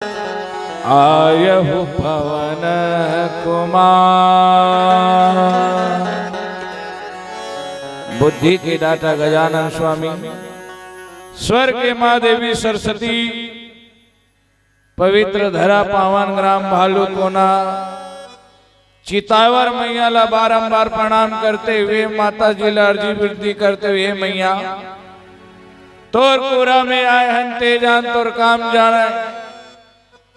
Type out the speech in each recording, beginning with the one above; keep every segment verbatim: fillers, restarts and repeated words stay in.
आयहु पवन कुमार। बुद्धि के दाता गजानन स्वामी, स्वर्ग के माँ देवी सरस्वती, पवित्र धरा पावन ग्राम भालू कोना, चितावर मैया ला बारंबार प्रणाम करते हुए, माता जी ला अर्जी विनती करते हुए, मैया, तोर कोरा में आए हन, ते जान तोर काम जाने।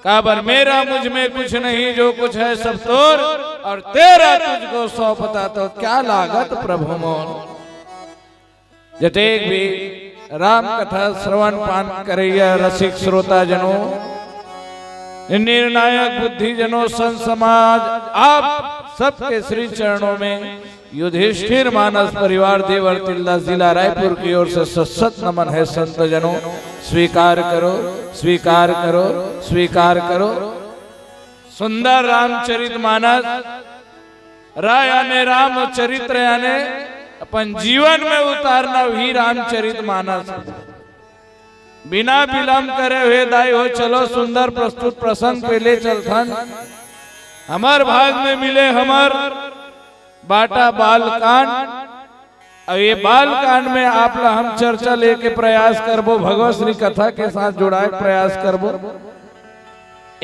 काबर मेरा मुझ में कुछ नहीं, जो कुछ है सब तोर, और तेरा तुझको सौंपता तो क्या लागत प्रभु मोर। जतेक भी राम कथा श्रवण पान करैया रसिक श्रोता जनों, निर्णायक बुद्धि जनों, संत समाज, आप सबके श्री चरणों में युधिष्ठिर मानस परिवार देवर तिल्दा जिला रायपुर की ओर से सत सत नमन है। संत जनों, स्वीकार करो, स्वीकार करो, स्वीकार करो। सुंदर रामचरित मानस, रा याने रामचरित्र याने अपन जीवन में उतारना, वही रामचरित मानस। बिना विलंब करे हुए दाई हो, चलो सुंदर प्रस्तुत प्रसंग पे ले चलथन। हमर भाग में मिले हमर बाटा बालकांड। अब ये बालकांड में आप ला हम चर्चा लेके प्रयास करबो, भगवत श्री कथा के साथ जुड़ाए के प्रयास करबो।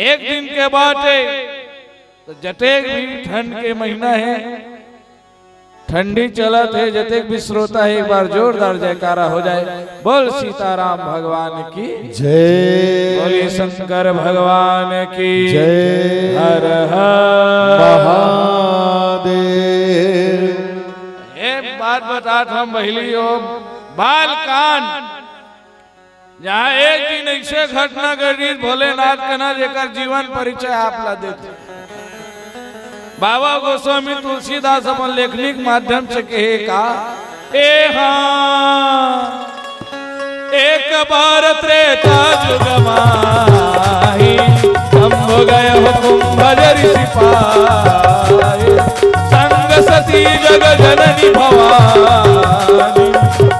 एक दिन के बात है, तो जतेक भी ठंड के महीना है, ठंडी चलत है, जतेक भी श्रोता है, एक बार जोरदार जयकारा हो जाए। बोल सीताराम भगवान की जय। बोलिए शंकर भगवान की जय। हर हर महादेव। एक बात बतात हंव बहिनी हो, बालकांड, जहाँ एक दिन ऐसे घटना घटिस, भोलेनाथ के ना, जेकर जीवन परिचय आप ला देथे। बाबा गोस्वामी तुलसीदास अपन लेखनी के माध्यम से कहे का, ए हाँ, एक बार त्रेता जुग माही, शंभु गए हो कुंभज ऋषि पाए। संग सती जग जननी भवानी,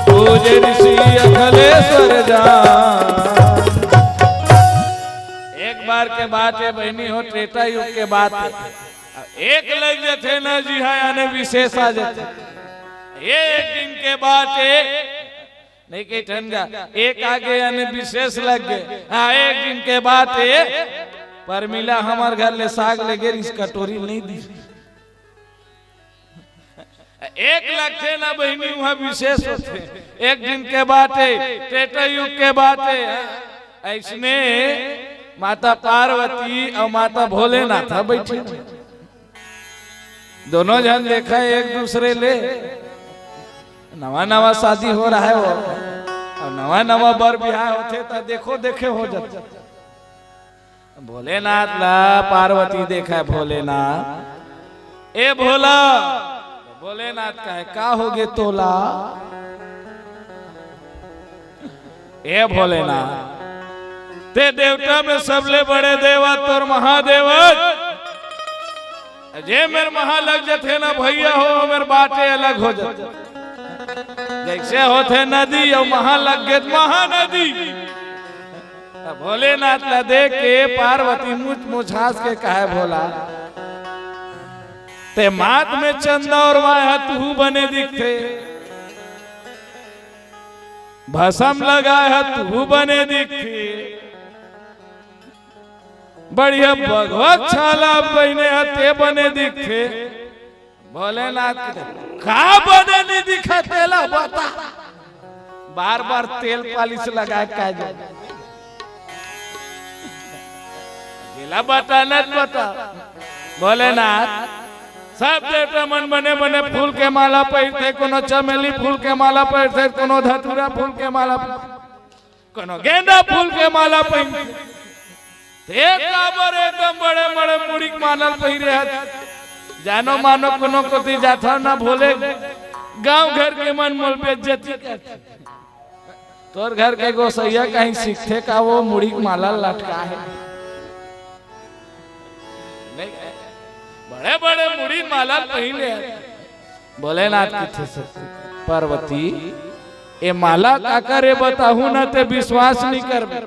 पूजे ऋषि अखिलेश्वर जान। एक बार के बात है बहिनी हो, त्रेता युग के बात है। अब एक लग जथे ना जी हाँ, याने विशेष आ जथे। ये एक दिन के बात है, नहीं कही ठन गा, एक आगे याने विशेष लग गए। हाँ, एक दिन के बात है, परमिला हमर घर ले साग ले गे, इस कटोरी नहीं दी। एक लगथे ना बहिनी, वहाँ विशेष होथे। एक दिन के बात है, त्रेता युग के बात है। ऐसने माता पार्वती और माता भोलेनाथ ह बैठे, दोनों झन देखा एक दूसरे ले। नवा नवा शादी हो रहा है वो, और नवा नवा बर बिहाव होथे त देखो देखे हो जाथे। भोलेनाथ ला पार्वती देखा, भोलेनाथ, ए भोला। भोलेनाथ कहे, का हो गे तोला? ए भोलेनाथ, ते देवता में सबले बड़े देवा तोर महादेव। जे मेर महा लग जथे ना भैया हो, मेर बाटे अलग हो जथे। जैसे होथे नदी और महा लग गे त महानदी। त भोलेनाथ ला देख के पार्वती मुछ मुछास के कहे, भोला, ते माथ में चंदा और वाय ह, तुहू बने दिखथे। भसम लगाय ह, तुहू बने दिखथे। बढ़िया बघवा छाला पहिने ह, ते बने दिखथे। भोलेनाथ के का बने नहीं दिखा, तेला बता। बार बार तेल पालिश लगाए का जे, जेला बता न बता। भोलेनाथ, सब देवता मन बने बने फूल के माला पहिरथे, कोनो चमेली फूल के माला पहिरथे, कोनो धतूरा फूल के माला पहिरथे। कोनो गेंदा फूल के माला पहिन, ते काबर एकदम बड़े बड़े मुड़ी के माला पहिरे हस। जानो मानो कोनो कोती जाथव ना भोले, गांव घर के मन मोल बेइज्जती करथे। तोर घर के गोसैया कहीं सीखथे का वो मुड़ी के माला लटका है? नहीं, बड़े बड़े मुड़ी माला पहिने हस। भोलेनाथ कथे, पार्वती, ए माला काकर ए बताहूं ना ते विश्वास नहीं करबे।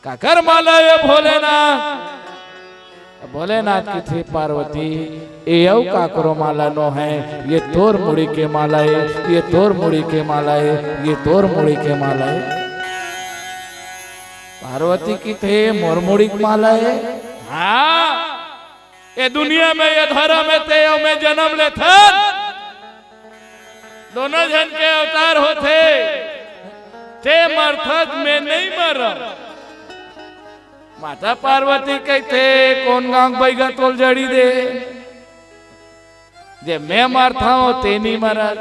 काकर माला ये भोलेनाथ? भोलेनाथ कथे, पार्वती, ये अउ काकरो माला नो हे, ये तोर मुड़ी के माला हे, ये तोर मुड़ी के माला हे, ये तोर मुड़ी के माला हे। पार्वती कथे, मोर मुड़ी के माला हे? हाँ, ये दुनिया में ये धरा में ते अउ मैं जनम लेथन, दोनों झन के अवतार होथे। ते मरथस, मैं नइ मरंव। माता पार्वती कथे, कोन गाँव के बइगा तोला जड़ी दे, जे मैं मरथंव ते नइ मरस।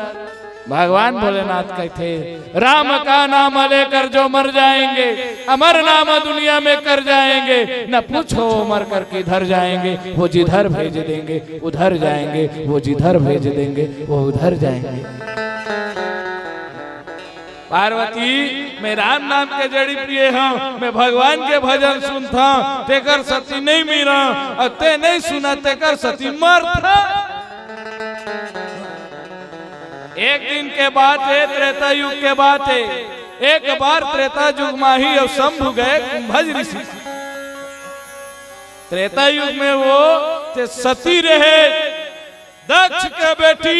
भगवान भोलेनाथ कथे, राम का नाम लेकर जो मर जाएंगे, अमर नाम दुनिया में कर जाएंगे, न पूछो वो मर कर किधर जाएंगे, वो जिधर भेज देंगे उधर जाएंगे, वो जिधर भेज देंगे वो उधर जाएंगे। पार्वती, मैं राम नाम के जड़ी पिए हंव, मैं भगवान के भजन सुनथंव, तेकर सती नइ मिरंव, अउ ते नइ सुनस तेकर सती मरथस। एक दिन के बात हे, त्रेता युग के बात हे। एक बार त्रेता युग माही अउ शंभु गए कुंभज ऋषि। त्रेता युग में वो ते सती रहे, दक्ष के बेटी,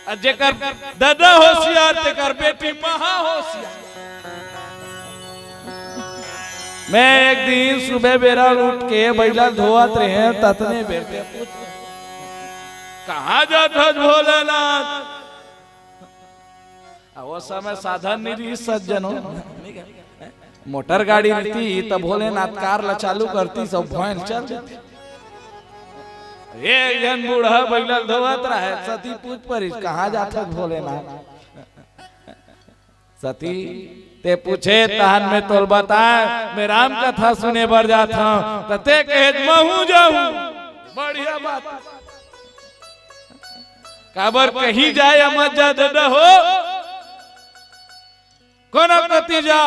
अउ जेकर ददा होशियार, तेकर बेटी महा होशियार। मैं एक दिन सुबह बेरा उठ के बइला धोवत रहेंव, ततने बेर ते पूछ, कहाँ जाथस भोलेनाथ? आ, ओ समय साधन नइ रहिस सज्जनो। मोटर गाड़ी रहितिस त भोलेनाथ कार ला चालू करतिस, सब भोंय चल देतिस। एक झन बूढ़ा बइला धोवत रहे, सती पूछ परिस, कहाँ जाथस भोलेनाथ? सती, ते पूछे तहन मैं तोला बताएंव, मैं राम कथा सुने बर जाथंव, त ते कहेस महूँ जाहूँ। बढ़िया बात। काबर कहीं जाए अमर जा ददा हो, कोनो कति जा,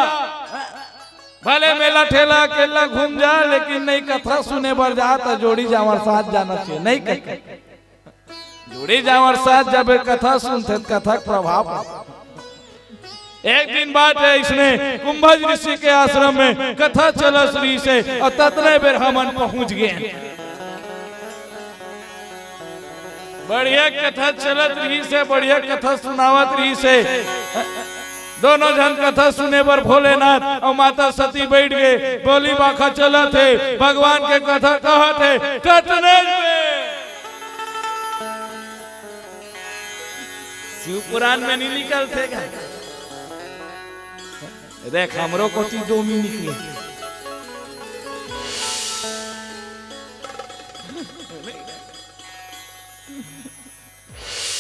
भले मेला ठेला अकेला घूम जा, लेकिन नहीं, कथा सुने बर जा त जोड़ी जांवर साथ जाना चाहिए, नहीं कहे। जोड़ी जांवर साथ जब कथा सुनथे त कथा के प्रभाव। एक दिन बात हे, इसने कुंभज ऋषि के आश्रम में कथा चलत रहिस हे अउ ततने बेर हमन पहुंच गेन। बढ़िया कथा चलत रहिस हे, बढ़िया कथा सुनावत रहिस हे। दोनों झन कथा सुने बर भोलेनाथ अउ माता सती बइठ गे। बोली बाखा चलत हे, भगवान के कथा कहत हे। ततने बेर शिव पुराण में नइ निकलथे का? देख, हमरो कोती डोमी निकले।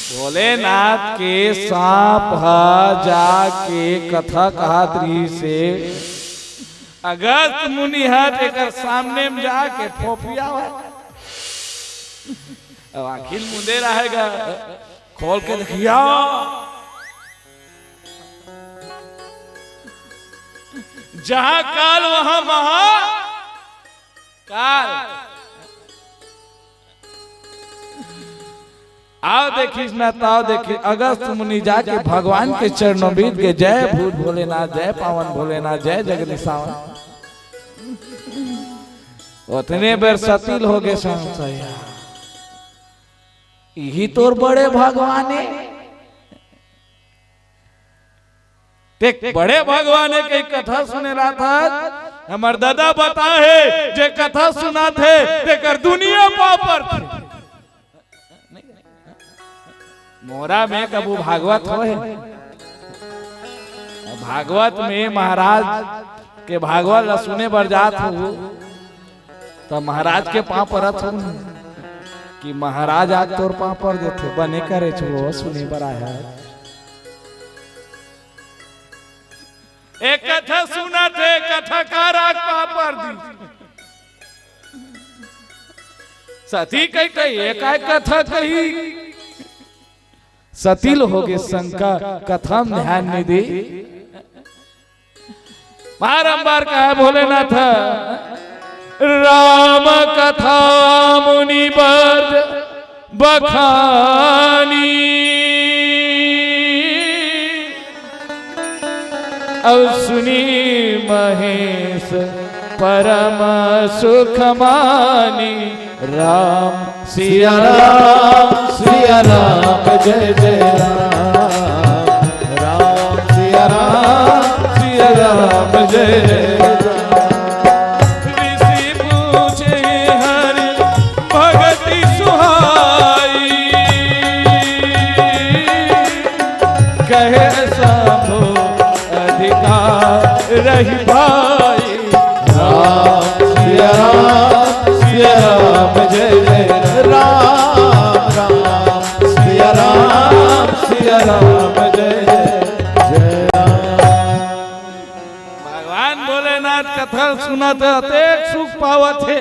भोलेनाथ के सांप ह जाके कथा कहत रहिस हे। अगस्त मुनि ह तेकर सामने में जाके फोफियावत। अब आँखी ल मुंदे रहे गा, खोल के देखिया। जहाँ काल वहाँ महाकाल। आव देखिस ना ताव देखिस, अगस्त मुनि जाके भगवान के चरणों बीत के, जय भूत भोलेनाथ, जय पावन भोलेनाथ, जय जगदीशावन। ओतने बेर सती ल होगे संशय, इही तोर बड़े भगवान हे। ते बड़े भगवान हे के कथा सुने ला था, हमर ददा बताहे, जे कथा सुनाथे, तेकर दुनिया पापर थे। मोरा में कभू भागवत होय? भागवत में महाराज के भागवत ला सुने बर जात हो, त महाराज के पांव परत हो कि महाराज आज तोर पांव पर देथे, बने करे छो, सुने बर आया। एक कथा सुनत हे, कथाकार आग पांव पर दी। सती कही, कही, ये काय कथा कही? सती ल होगे शंका, कथा म ध्यान नइ दे। बारंबार कहा भोलेनाथ, राम कथा मुनि बर बखानी, अउ सुनी महेश परम सुख मानी। राम सिया राम, सिया राम, जय जय राम। राम सिया राम, सिया राम, जय जय राम। ऋषि पूछे हर भगति सुहाई, कहे शंभु अधिकार रही भाई। राम सिया राम, सिया राम, जय जय राम। राम सिया राम, सिया राम, जय जय जय राम। भगवान भोलेनाथ कथा सुनत हे, अतेक सुख पावत हे।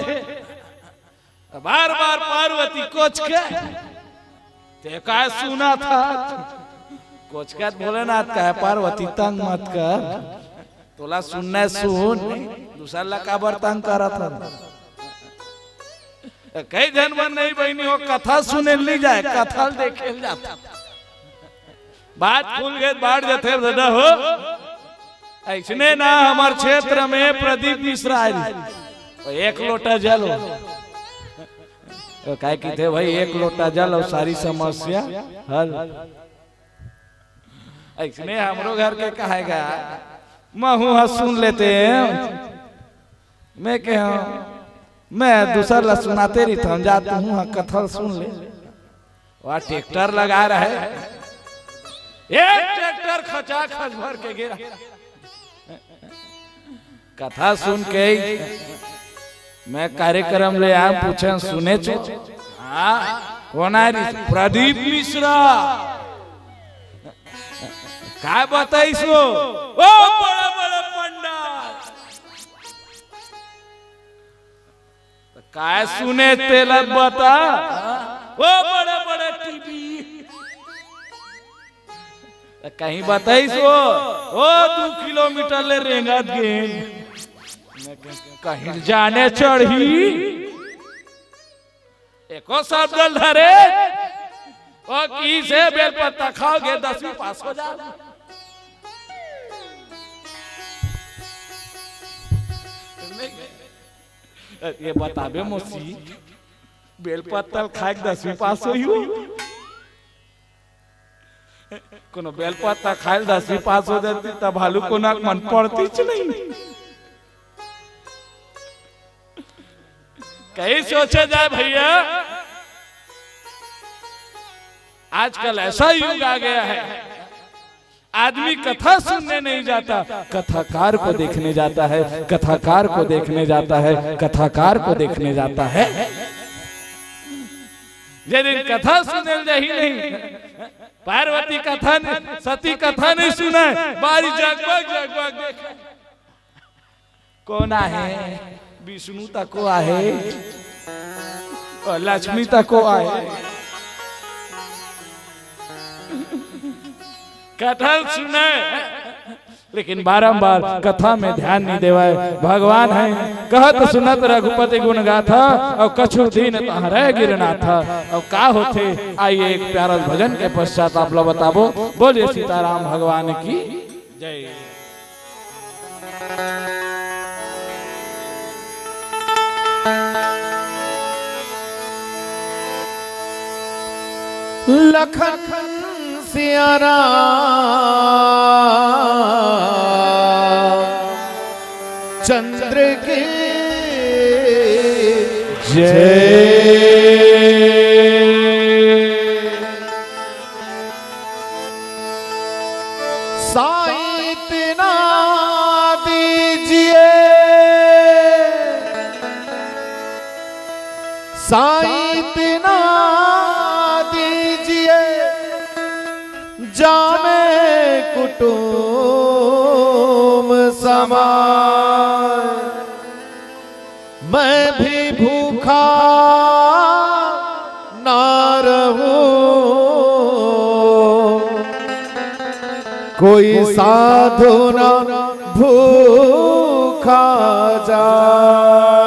बार बार पार्वती कोचके, ते काय सुनत हस? कोचकत भोलेनाथ कहे, पार्वती तंग मत कर, तोला सुनना हे सुन, दूसर ला काबर तंग करत हस? कई झन मन नहीं बहिनी हो, कथा सुने ल नहीं जाय, कथा ल देखे ल जाथे। बात खुल गे त बाढ़ जाथे दादा हो। अइसने ना हमर क्षेत्र में प्रदीप मिश्रा आय, एक लोटा जल हो। तो काय कहिथे भाई, एक लोटा जल अउ सारी समस्या हल। अइसने हमरो घर के कहे गा, महूं ह सुन लेते हैं। मैं कहे हंव, मैं दूसर ला सुनाते रहिथंव, जा तुहूं ह कथा ल सुन ले। वह ट्रैक्टर लगा रहे, एक ट्रैक्टर खचा खच भर के गिरा। कथा सुन के मैं कार्यक्रम ले आय, पूछे, सुनेच? हाँ, कोन आय रिहिस? प्रदीप मिश्रा। काय बताइस वो? ओ बड़े बड़े पंडाल। त काय सुने तेला बता। ओ बड़े बड़े टीवी। त कहीं बताइस वो, ओ दू किलोमीटर ले रेंगत गेन। कहीं जाने चढ़ही। एको शब्द ल धरे, ओ कइसे बेलपत्ता खाओगे, दसवीं पास हो जाओगे। ये बताबे मौसी, बेलपत्ता ल खाय के दसवीं पास होही हो? कोनो बेलपत्ता खाय ल दसवीं पास हो जाती, तब हालू कोनो के मन पड़तीच नहीं। कहीं सोचा जाए भैया, आजकल ऐसा युग आ गया है, आदमी कथा सुनने नहीं जाता, कथाकार को देखने जाता है, कथाकार को देखने जाता है, कथाकार को देखने जाता है। जे दिन कथा सुने ल जाही नहीं, पार्वती कथा न-, सती कथा नहीं सुने, बारी जगमग जगमग देखे। कोन आहे? विष्णु तको आहे, अउ लक्ष्मी तको आहे। कथा ल सुने, लेकिन बारंबार कथा में ध्यान नहीं देवय। भगवान हे, कहत सुनत रघुपति गुण गाथा, अउ कछु दीन तहां रहे गिरनाथा। अउ का होथे, आइए एक प्यारा भजन के पश्चात आप ला बताबो। बोलिए सीताराम भगवान की जय। लखन सिया राम चंद्र की जय। साईं इतना दीजिए, साईं इतना दीजिए, जामे कुटुम समाज। मैं भी भूखा ना रहूं, कोई साधु ना भूखा जाए।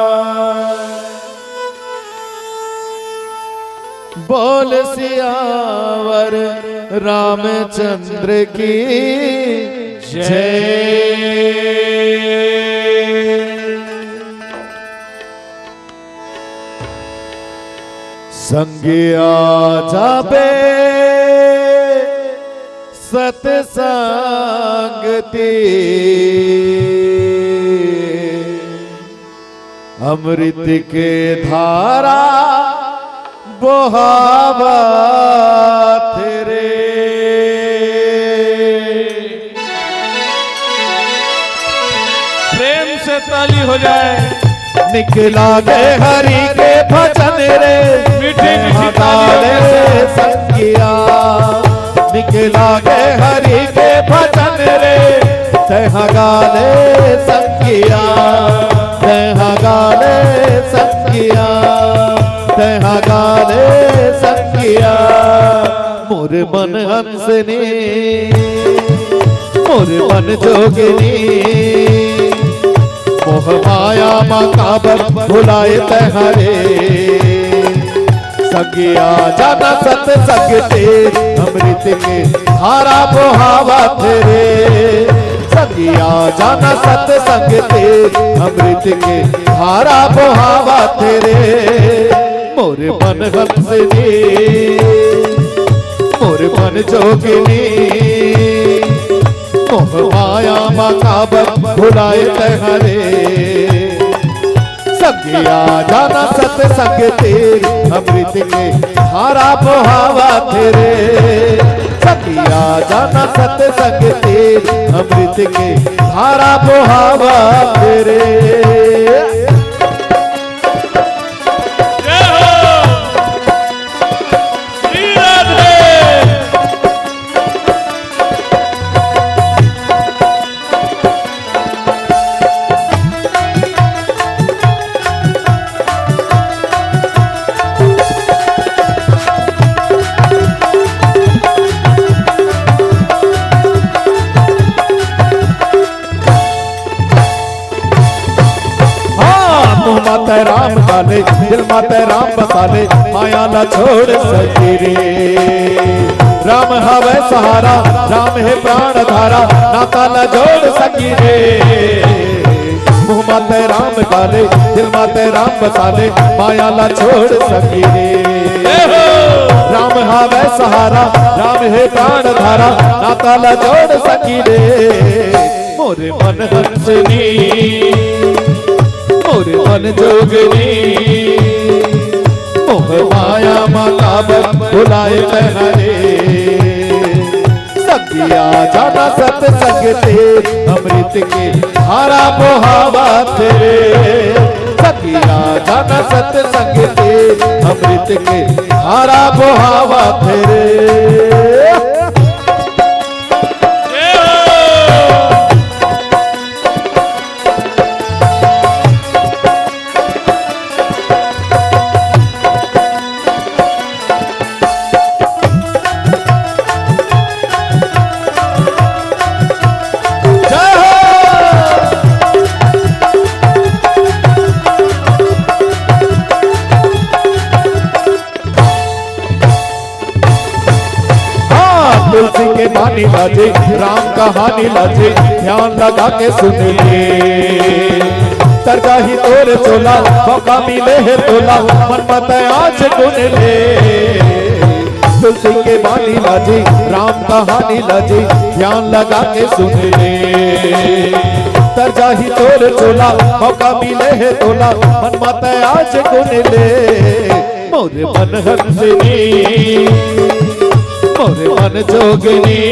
बोल सियावर रामचंद्र की जय। संगिया जाबे सतसंगति, अमृत के धारा बोहावत रे। प्रेम से ताली हो जाए। निक लागे हरि के भजन रे, मीठे मीठे ताली हो जाए। संगिया, निक लागे हरि के भजन रे, तैहा गा ले संगिया, तैहा गा ले संगिया, तैहा गा ले संगिया। मोर मन हंसनी, मोर मन जोगनी, मोह माया मा काबर भुलाए तैहा रे। संगिया जाना सतसंग ते, अमृत के धारा बोहावत रे। संगिया जाना सतसंग ते, अमृत के धारा बोहावत रे। मोर मन हंसनी, मोर मन जोगनी, मोह माया मा काबर भुलाए तैहा रे। संगिया जाना सतसंग ते, अमृत के धारा बोहावत रे। संगिया जाना सतसंग ते, अमृत के धारा बोहावत रे। जय हो। श्री राधे। हाँ, मुँह मा तैं राम गा ले, दिल मा तैं राम बसा ले, माया ला छोड़ सखी रे। राम हवै सहारा, राम हे प्राण धारा, नाता ला जोड़ सखी रे। मुँह मा तैं राम गा ले, दिल मा तैं राम बसा ले, माया ला छोड़ सखी रे। राम हवै सहारा, राम हे प्राण धारा, नाता ला जोड़ सखी रे। मोर मन हंसनी, मोर मन जोगनी, मोह माया मा काबर भुलाए तैहा रे। संगिया जाना सतसंग ते, अमृत के धारा बोहावत रे। संगिया जाना सतसंग ते, अमृत के धारा बोहावत रे। जय हो। जय हो। हाँ, तुलसी के बानी ला जी, राम कहानी ला जी, ध्यान लगा के सुन ले। तर जाही तोर चोला, मौका मिले हे तोला, मन मा तैं आज गुन ले। तुलसी के बानी ला जी, राम कहानी ला जी, ध्यान लगा के सुन ले। तर जाही तोर चोला, मौका मिले हे तोला, मन मा तैं आज गुन ले। मोर मन हंसनी, मोर मन जोगनी,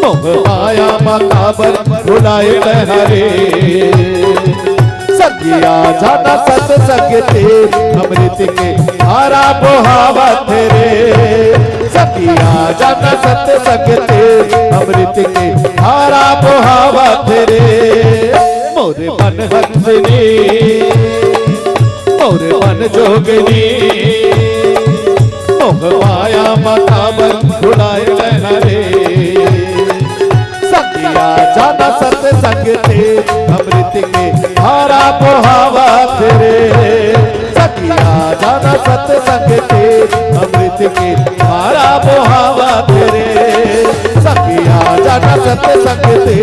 मोह माया मा काबर भुलाए तैहा रे। संगिया जाना सतसंग ते, अमृत के धारा बोहावत रे। संगिया जाना सतसंग ते, अमृत के धारा बोहावत रे। मोर मन हंसनी, मोर मन जोगनी, मोह माया मा काबर भुलाए तैहा रे। संगिया जाना सतसंग ते, अमृत के धारा बोहावत रे। संगिया जाना सतसंग ते, अमृत के धारा बोहावत रे। संगिया जाना सतसंग ते,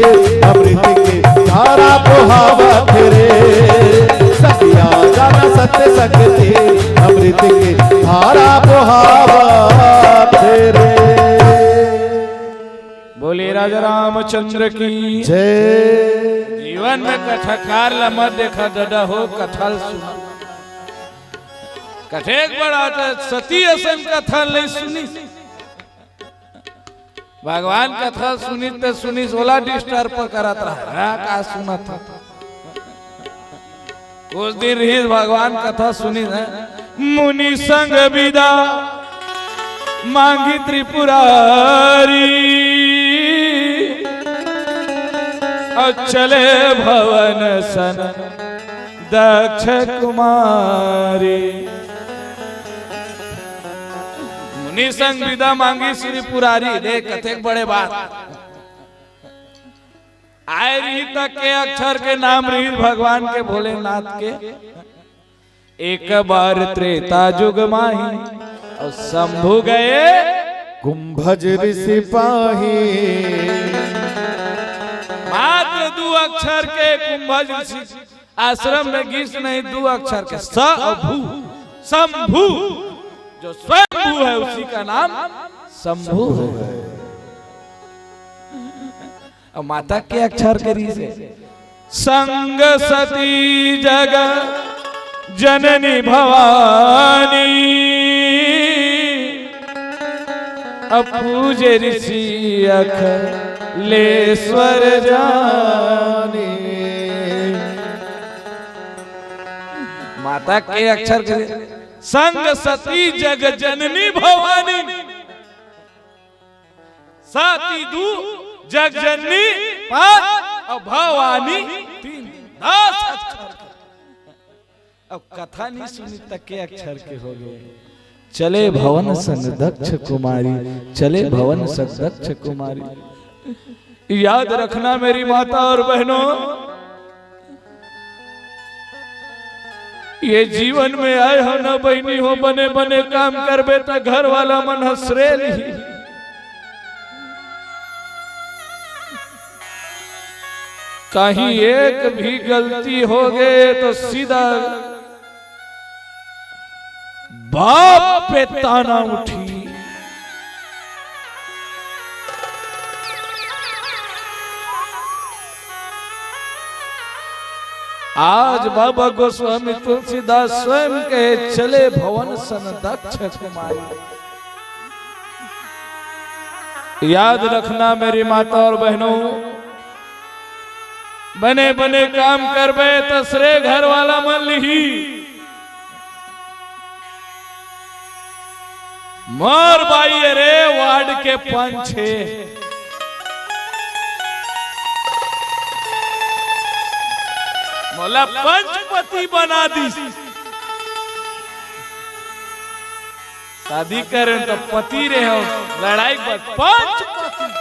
अमृत के धारा बोहावत रे। संगिया जाना सतसंग ते, अमृत चंद्र की जय। जीवन में कथाकार ला मत देखा ददा हो, कथा ल सुना। कतेक बड़ा त सती असन कथा नहीं सुनी। भगवान कथा सुनिस त सुनिस, ओला disturb करत रहा, "हाँ, का सुनत ह?" कुछ दिन रहिस भगवान कथा सुनिस हे, मुनि संग बिदा मांगी त्रिपुरारी, अउ चले भवन सन दक्ष कुमारी। मुनि संग बिदा मांगी त्रिपुरारी, देख कतेक बड़े बात। आय रहिस त के अक्षर के नाम रहिस भगवान के भोलेनाथ के। एक बार त्रेता जुग माही अउ शंभु गए कुंभज ऋषि पाही। मात्र दू अक्षर के कुंभज ऋषि आश्रम में गिस नहीं, दू अक्षर के स अउ भू, शंभु। जो स्वयंभू है उसी का नाम शंभु है। अउ माता के अक्षर के रहिस हे, संग सती जग जननी भवानी, अउ पूजे ऋषि अखिलेश्वर जानी। माता के अक्षर के संग सती जग जननी भवानी। सती दू, जग जननी पाँच, अउ भवानी तीन, दस अक्षर। अब कथा नहीं सुनी त के अक्षर के हो गए। चले भवन संग दक्ष कुमारी, चले भवन संग दक्ष कुमारी। याद रखना मेरी माता और बहनों, ये जीवन में आए हो ना बहिनी हो, बने बने काम करबे त घर वाला मन ह श्रेय लिही। कहीं एक भी गलती हो गए तो सीधा बाप पे ताना उठी। आज बाबा गोस्वामी तुलसीदास स्वयं कहे, "चले भवन सन दक्ष कुमारी।" याद रखना मेरी माता और बहनों, बने बने काम करबे त श्रेय घर वाला मन लिही। मोर बाई अरे वार्ड के पंच हे, मोला पंचपति बना दिस। शादी करें तो पति रहे हो, लड़ाई के बाद पंचपति।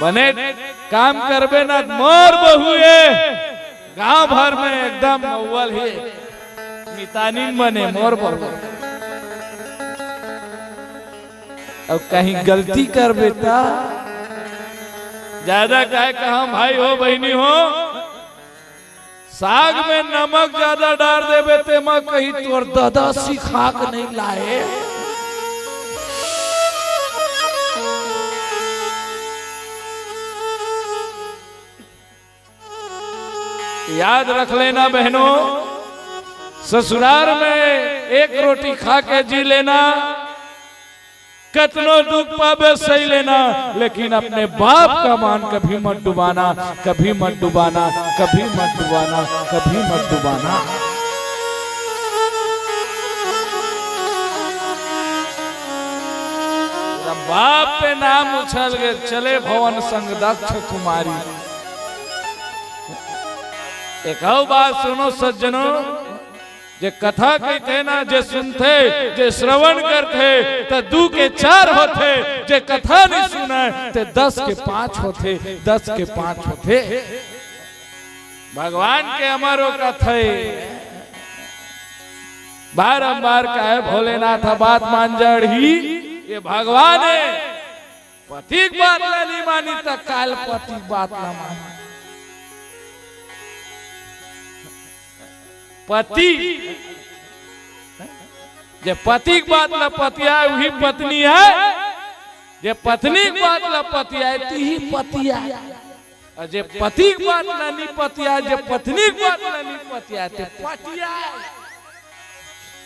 बने काम करबे ना, मोर बहू हे, गांव भर में एकदम अव्वल हे, मितानिन बने मोर बहू। अब कहीं गलती करबे ता ज्यादा काय कहा भाई हो, बहिनी हो, साग में नमक ज्यादा डार देबे, तेमा कही तोर ददा सिखा के नहीं लाए। याद रख लेना बहनों, ससुराल में एक रोटी खा के जी लेना, कतनो दुख पाबे सही लेना, लेकिन अपने बाप का मान कभी मत डुबाना, कभी मत डुबाना, कभी मत डुबाना, कभी मत डुबाना। बाप पे नाम उछल गए, चले भवन संग दक्ष कुमारी। एक अउ बात सुनो सज्जनों, जे कथा कहिथे ना, जे सुनथे, जे श्रवण करथे, त दू के चार होथे, जे कथा नहीं सुनय, ते दस के पांच होथे, दस के पांच होथे। भगवान के अमर ओ कथा हे। बारंबार कहे भोलेनाथ बात मान जड़ही, ये भगवान हे। पति के बात ला नहीं मानी त काल पति के बात ला मानी। पति जे पति के बात ला पतियाय, उही पत्नी आय। जे पत्नी के बात ला पतियाय, तिही पति आय। अउ जे पति के बात ला नी पतियाय, जे पत्नी के बात ला नी पतियाय, ते पटियाय।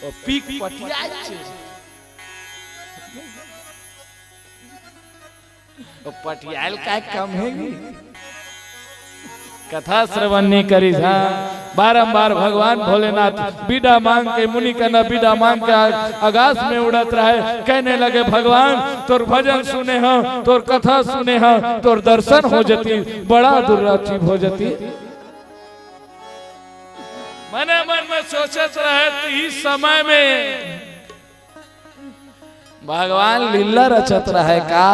ओ पी के पटियाय छे। ओ पटियाय ल काय कम हे गी? कथा श्रवण नी करिस, हाँ। बारंबार भगवान भोलेनाथ बिदा मांग के, मुनि कना बिदा मांग के आ-, आकाश में उड़त रहे, कहने लगे, "भगवान, तोर भजन सुने हंव, तोर कथा सुने हंव, तोर दर्शन हो जतिस, बड़ा दुर्लभ चीज हो जतिस।" मने मन में सोचत रहे, तिही समय में भगवान लीला रचत रहे का?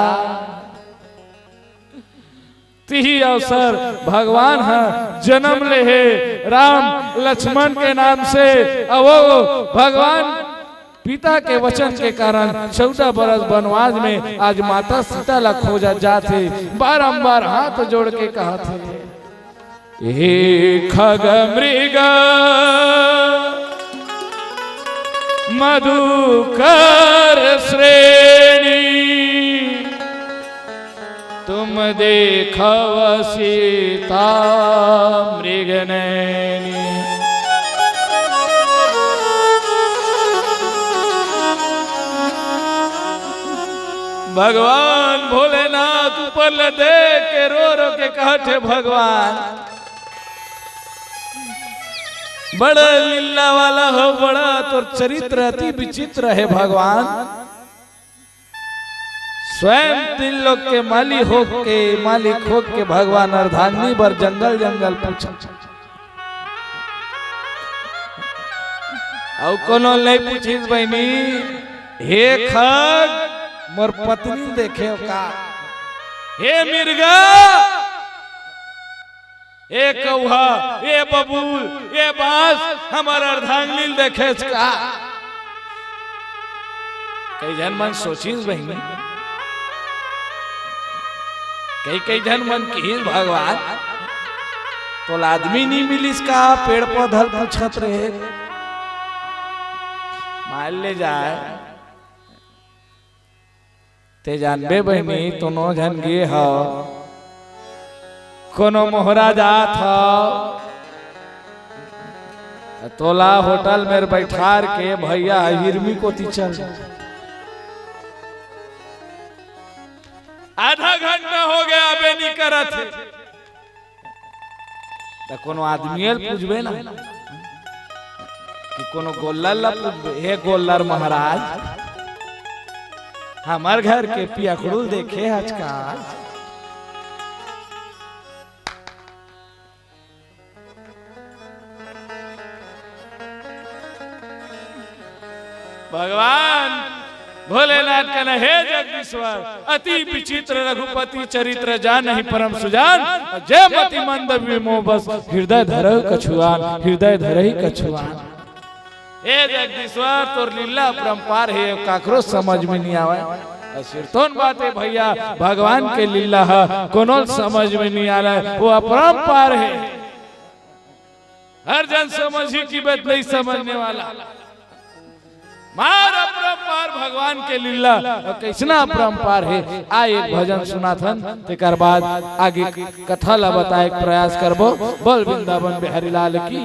तिही अवसर भगवान ह जनम ले हे राम लक्ष्मण के नाम से। अउ वो भगवान पिता के वचन के कारण चौदह बरस वनवास में आज माता सीता ला खोजत जात हे, बारंबार हाथ जोड़ के कहत हे, "हे खग मृग मधुकर श्रेणी, तुम देखव सीता मृग नैनी।" भगवान भोलेनाथ ऊपर ले देख के रो रो के कहत हे, "भगवान, बड़ा लीला वाला हो, बड़ा तोर चरित्र अति विचित्र हे भगवान।" स्वयं तीन लोक के मालिक होके, मालिक होके भगवान अर्धांगिनी बर जंगल जंगल पूछा। अउ कोनो नइ पूछिस बहिनी, "हे खग, मोर पत्नी देखे हो का? हे मिर्गा, ए कौहा, ए बबूल, ए बांस, हमर अर्धांगिनी ल देखेस का?" कई झन मन सोचिस बहिनी, कई कई झन मन किहिस, "भगवान, तोला आदमी नी मिलिस का? पेड़ पौधा ल पूछत रहे।" मान ले जाए, ते जानबे बहिनी, तोनो झन गे हव, कोनो मोहरा जात हव, तोला होटल में बैठार के, "भैया, हिरमी कोती चल।" आधा घंटा हो गया, अबे नी करत हे। त कोनो आदमी ल पूछबे ना, कि कोनो गोल्लर ल पूछबे, "हे गोल्लर महाराज, हमर घर के पियकड़ू ल देखे हच का?" भगवान भोलेनाथ कहना, "हे जगदीश्वर, अति विचित्र रघुपति चरित्र, जानहिं परम सुजान, जे मति मंद विमोह बस, हृदय धरहु कछुआन, हृदय धरहि कछुआन।" हे जगदीश्वर, तोर लीला अपरंपार हे, काकरो समझ में नी आवय। अउ सिरतोन बात हे भैया, भगवान के लीला ह कोनो समझ में नी आवय, वो अपरंपार हे। हर जन समझही कि बात नहीं समझने वाला। मार अपरंपार भगवान के लीला, अउ कइसना अपरंपार हे। आ एक भजन सुनाथन, तेकर बाद आगे कथा ला बताए के प्रयास करबो। बोल वृंदावन बिहारी लाल की।